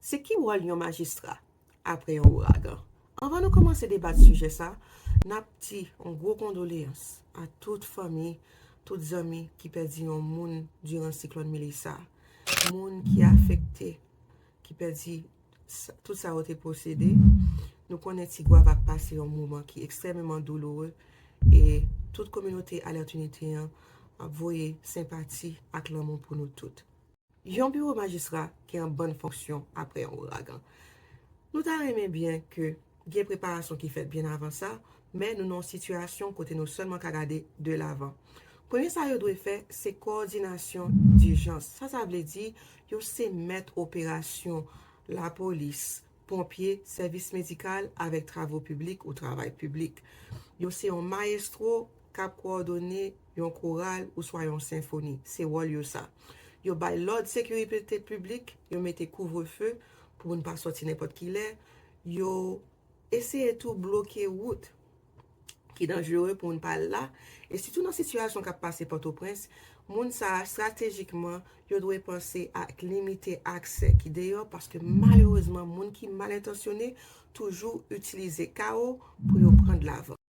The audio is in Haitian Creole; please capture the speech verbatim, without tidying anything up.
Se ki wòl yon majistra apre yon ouragan? Anvan nou kòmanse debat sijè sa, n ap di yon gwo kondoleyans a tout fanmi, tout zanmi ki pèdi yon moun diran siklòn Melissa, moun ki afekte, ki pèdi sa- tout sa yo te posede. Nou konnen Tigwav ap pase yon moman ki ekstrèmeman douloure e tout kominote Alèt Inite an ap voye senpati ak lanmou pou nou tout. Yon biwo majistra gen yon bann fonksyon apre yon ouragan. Nou ta renmen byen ke gen preparasyon ki fèt byen avan sa, men nou nan yon sitiyasyon kote nou sèlman ka gade de lavan. Premye sa yo dwe fè, se kowòdinasyon dijans. Sa sa vle di, yo se mèt operasyon lapolis, ponpye, sèvis medikal avèk travo piblik ou travay piblik. Yo se yon mayestwo k ap kowòdone yon koral oswa yon senfoni. Se wòl yo sa. Yo bay lòd sekirite piblik, yo mete kouvrefe pou moun pa sòti nenpòt ki lè. Yo eseye tou bloke wout ki danjere pou moun pa al la. E sitou nan sitiyasyon k ap pase Pòtoprens, moun sa a estratejikman yo dwe panse ak limite aksè ki deyò, paske malerezman moun ki mal entansyone toujou itilize kawo pou yo pran de lavan.